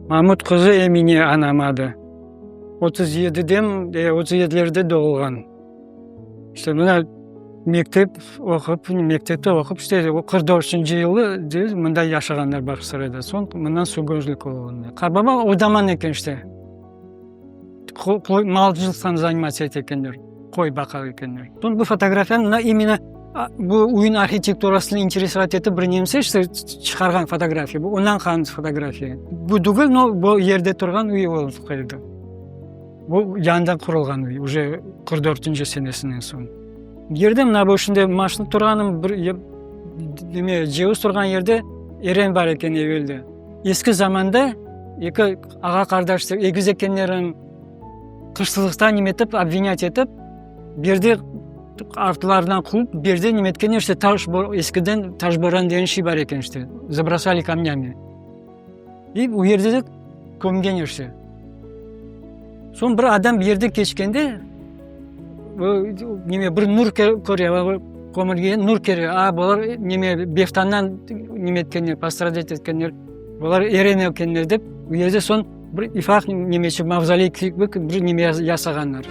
Mamut qızı Emine anam adı. 37-den, 37-lerde doğulğan. İşte mına mektep oqup, mektepte oqup, işte o 44-nci yılı mında yaşağanlar Bağçasarayda. Soñ mından sürgünlik olğanlar. Qartbaba odaman eken işte. Malcılıqtan zanimatsa ete ekenler, qoy baqa ekenler. Soñ bu fotografiyanı mına imенно bu üyniñ arhitekturasını interesovat etip bir nemse işte çıqarğan fotografiya. Bu ondan qalğan fotografiya. Bu tügül, no bu yerde turğan üy olıp keldi. Bu yañıdan qurulğan üy, uje 44-nci senesinden soñ. Yerde mına bu şimdi maşina turğanım bir neme ceviz turğan yerde eren bar eken evelde. Eski zamanda eki ağa-qardaş egiz ekenlerin hırsızlıqta neme etip, obvinyat etip, bir de artlarından quvıp, bir de neme etkenler, işte taş, eskiden taşboran degen şey bar eken işte, zabrosali kamnyami. И o yerde de kömgen işte. Soñ bir adam bir yerde keçkende, neme bir nur köre, kömürge nur kere, a bular neme beftandan neme etkenler, postradat etkenler, bular eren ekenler dep, o yerde soñ bir ifaq nemeci, mavzoley kibi bir neme yasağanlar.